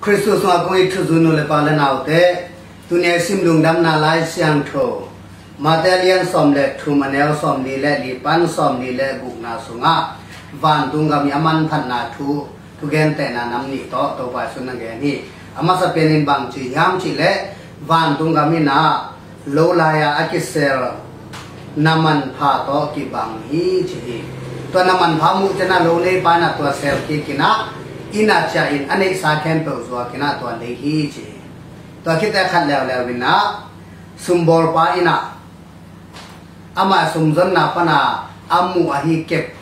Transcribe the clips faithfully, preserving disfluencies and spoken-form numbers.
Khristu sungah kong it thuzui nu le pa le naute, tuni a i sim Lungdamna Lai Siangtho Mate a lian sawm le thum, a neu sawmli le li pan sawmli le gukna sungah vantung gam i a manphatna thu, thugentehna nam nih tawh Topa Jesuh in na gen hi. A masa penin bang ci hiam cih leh, vantung gam in ah lo lai-a a kisel na manpha tawh kibang hi ci hi. Tua na manpha muh ciangin ah lo neipa in ah tua sel kik in ah, inn ah ciah in a neihsa khempeuh zuak in ah tua lei hi ci hi. Tua khit teh khat leuleu in ah sumbawlpa in ah amah sumzonna pan a a muh ahi kep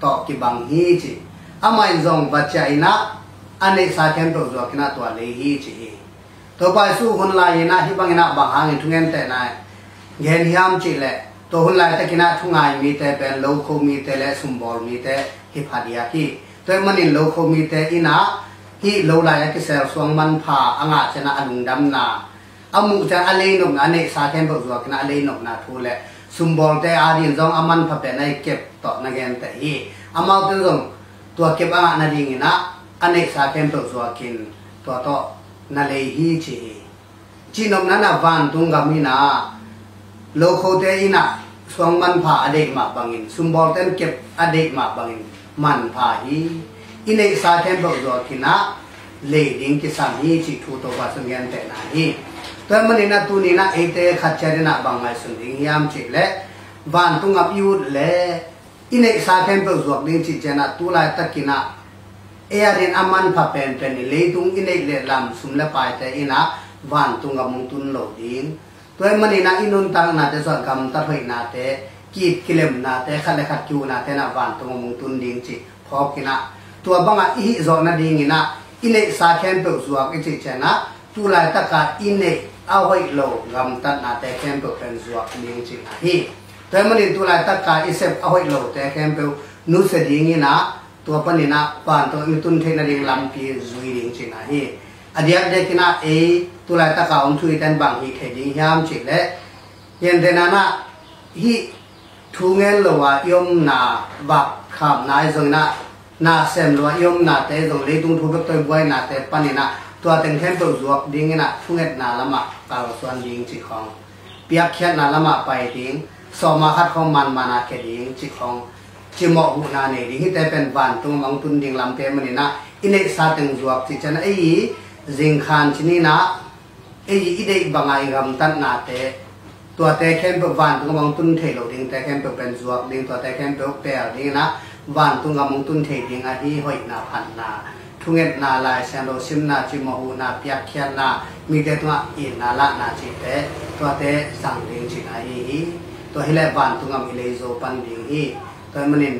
tawh kibang hi ci. Amah in zong va ciah in ah a neihsa khempeuh zuak in ah tua lei hi ci hi. Topa Jesuh hun lai in ah hih bangin ah bang hangin thugentehna gen hiam cih leh, tua hun laitakin ah thungai mite pen lokho mite le sumbawl mite hi phadiak hi. Tua ahih manin lokho mite in ah hih lo lai a kisel suang manpha a ngah ciangin ah a lungdamna, a muh ciangin a leinopna, a neihsa khempeuh zuak in ah a leinopna thu le sumbawlte adingin zong a manpha pen a i kep tawh na genteh hi. Amaute zong tua kep a ngah nadingin ah a neihsa khempeuh zuakin tua tawh na lei hi ci hi. Cihnopna in ah vantung gam in ah lokhote in ah suang manpha a deih mah bangin, sumbawlte in kep a deih mah bangin manpha hi. I neihsa khempeuh zuak in ah lei ding kisam hi cih thu Topa Jesuh in gentehna hi. Tua ahih manin ah tuni in ah eite khat ciat in ah bang ngaihsun ding hiam cih leh, vantung gam i ut leh i neihsa khempeuh zuak ding cih ciangin ah tu laitakin ah ei adingin a manpha penpen i leitung i neih le lam, sum le paite in ah vantung gam hong tun lo ding. Tua ahih manin ah i nuntaknate sungah gamtat hoihnate, ki-it kilemnate, khat le khat ki-uhnate in ah vantung gam hong tun ding cih phawk in ah, tua bangah i hih zawh nadingin ah i neihsa khempeuh zuak i cih ciangin ah tu laitaka i neih a hoih lo gamtatnate khempeuh pen zuak ding cihna hi. Tua ahih manin tu laitaka i sep a hoih lote khempeuh nusia dingin ah tua panin ah vantung gam i tun theih nading lampi zui ding cihna hi. A diakdiakin ah ei tu laitaka om thu i ten bang hih thei ding hiam cih leh, gentehna in ah hih thu ngen lo a i omna, vak khapna ahi zongin ah, na sem lo a i omnate zong, leitung thu bek tawh i buainate panin ah tua teng khempeuh zuak dingin ah thungetna lamah kalsuan ding cih khawng, piakkhiatna lamah pai ding, sawma khat khawng manman a kia ding cih khawng, cimawh huhna nei ding, hihte pen vantung gam hong tun ding lampi ahih manin ah i neihsa teng zuak cih ciangin ah ei i zingkhan cinin ah ei i deih banga i gamtatnate, tuate khempeuh vantung gam hong tun thei lo dingte khempeuh pen zuak ding, tuate khempeuh pel dingin ah vantung gam hong tun thei ding ahi hoihna, phatna, thungetna, Lai Siangtho simna, cimawh huhna, piakkhiatna, mite tungah itna lahna cihte, tuate zang ding cihna ahi hi. Tua hi leh vantung gam i lei zo pan ding hi. Tua ahih manin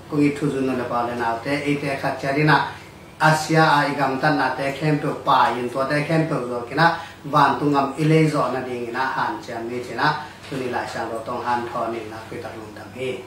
kong it thuzui nu le pa le naute, eite khat ciat in ah a sia a i gamtatnate khempeuh pai in, tuate khempeuh zuak in ah vantung gam i lei zawh nadingin ah hanciam ni cih in ah tuni Lai Siangtho tawh hong hanthawn ning in ah khuitak lungdam hi.